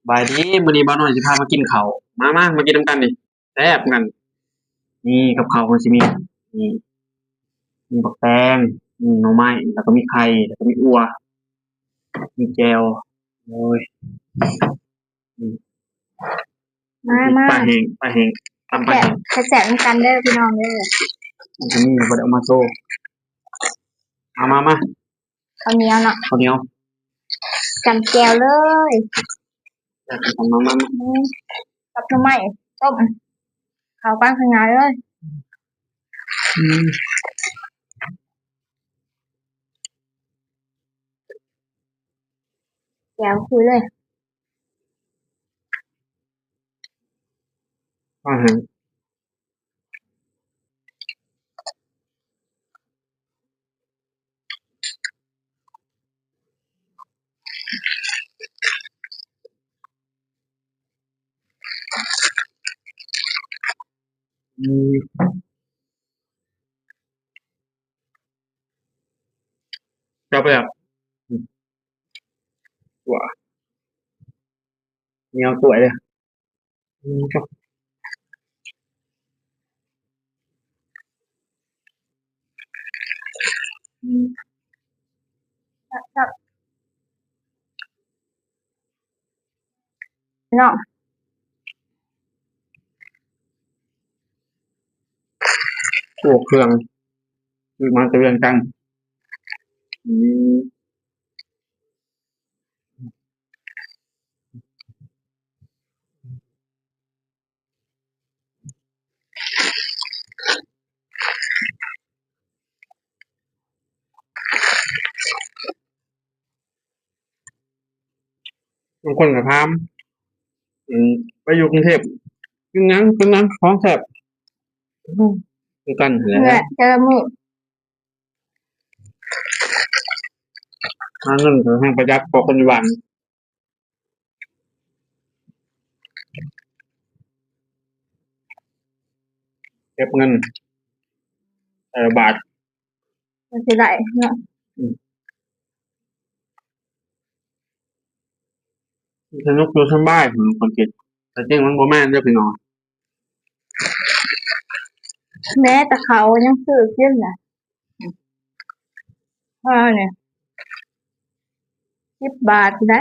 ບາຍດີ ມື້ນີ້ບ່າວນ້ອຍຊິພາມາກິນເຂົ້າ ມາ ມາ ມາກິນນຳກັນນີ້ ແຊບນຳກັນ. ນີ້ກັບເຂົ້າເພິ່ນຊິມີ ນີ້ ມີບັກແຕງ ມີໜໍ່ໄມ້ ແລ້ວກໍມີໄຂ່ ແລ້ວກໍມີອົ່ວ ມີແຈ່ວ ໂອ້ຍ ອືມ ມາ ມາ ປາແຫ້ງ ປາແຫ້ງ ຕຳປາແຫ້ງ ແຊບໆນຳກັນເດີພີ່ນ້ອງເດີ. ອັນນີ້ບໍ່ໄດ້ເອົາມາໂຊ ມາ ມາ ມາ ເຂົ້າໜຽວເນາະ ເຂົ້າໜຽວ ຈ້ຳແຈ່ວເລີຍ ມາ ມາ ມາ ອືມ ກັບໜໍ່ໄມ້ຕົ້ມ ເຂົ້າກັນຂະຫຍາຍເລີຍ ອືມ ແຈ່ວຄືເລີຍ ອືມ. ອືມ ແຊບ ອືມ ຫວານ ໜຽວກວ່າເດ້. ອືມ ອືມ ແຊບໆ ເນາະ ໂອ້ ເຄື່ອງ ຊື້ມາແຕ່ວຽງຈັນ ອືມ. ບາງຄົນກໍຖາມ ອືມ ໄປຢູ່ກຸງເທບກິນຫຍັງ ກິນຫຍັງ ຂອງແຊບ ອືມ ຄືກັນຫັ້ນແຫຼະ ແຕ່ລະມື້ ຫາເງິນກໍແຮ່ງປະຢັດກວ່າຄົນຢູ່ບ້ານ ເກັບເງິນແຕ່ລະບາດ ມັນຊິໄດ້ເນາະ ອືມ ສະໜຸກຢູ່ສະບາຍ ຄົນຄິດ ແຕ່ຈິງມັນບໍ່ແມ່ນເດີພີ່ນ້ອງ. ແມ້ແຕ່ເຂົາຍັງຊື້ກິນນະ ເອີ ນີ້ ສິບບາດພຸ້ນນະ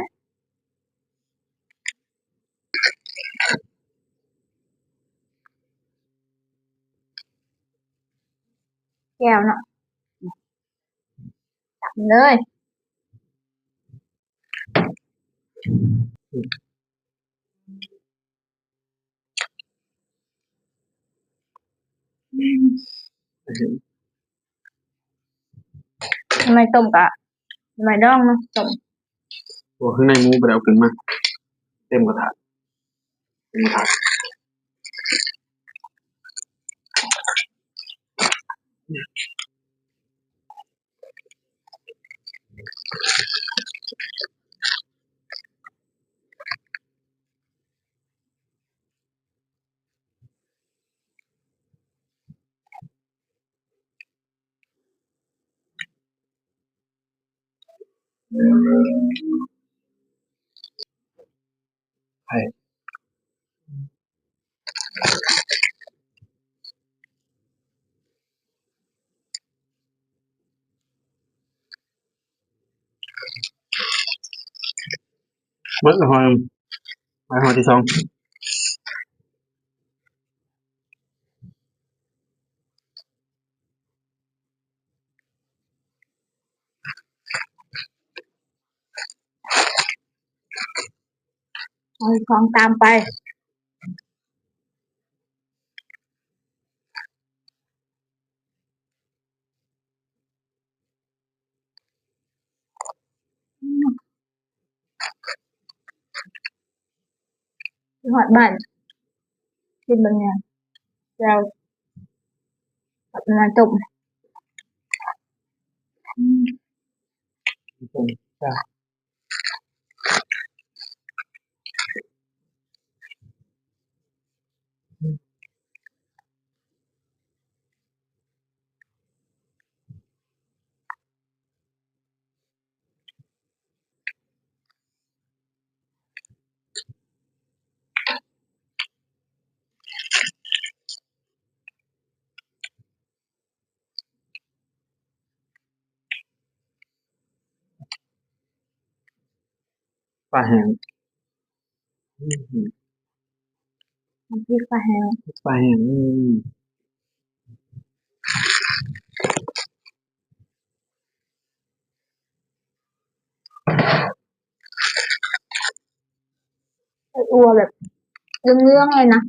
ແຈ່ວເນາະ ຕຳເລີຍ. ໜໍ່ໄມ້ຕົ້ມກະ ໜໍ່ໄມ້ດອງເນາະ ຕົ້ມ ໂອ້ ຂ້າງໃນໝູບໍ່ໄດ້ເອົາຂຶ້ນມາ ເຕັມກະທະ ເຕັມກະທະ. ໝົດແລ້ວຫອຍ ໄປຫອຍທີສອງ. ເອົາຂອງຕາມໄປ. ຮອດບ້ານ ກິນເບິ່ງແດ່ ແຈ່ວກັບນ້ຳຕົ້ມ ອືມ ຕົ້ມຈ້າ. ອ ປາແຫ້ງ ອືມ ນ້ຳພລິກປາແຫ້ງ ປາແຫ້ງ ອືມ ເອີ ອົ່ວແບບເຫຼືອງໆ ເລີຍນະ.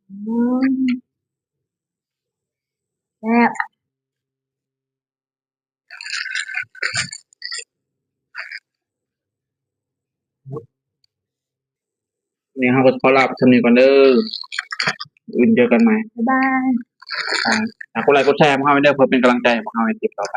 ອືມ ແຊບ. ນີ້ເຮົາກໍຂໍລາໄປສ່ຳນີ້ກ່ອນເດີ ອື່ນເຈີກັນໃໝ່ ບາຍບາຍ. ອ່າ ຝາກກົດໄລກົດແຊໃຫ້ພວກເຮົາແດ່ເດີ ເພື່ອເປັນກຳລັງໃຈໃຫ້ພວກເຮົາເຮັດຄລິບຕໍ່ໄປ.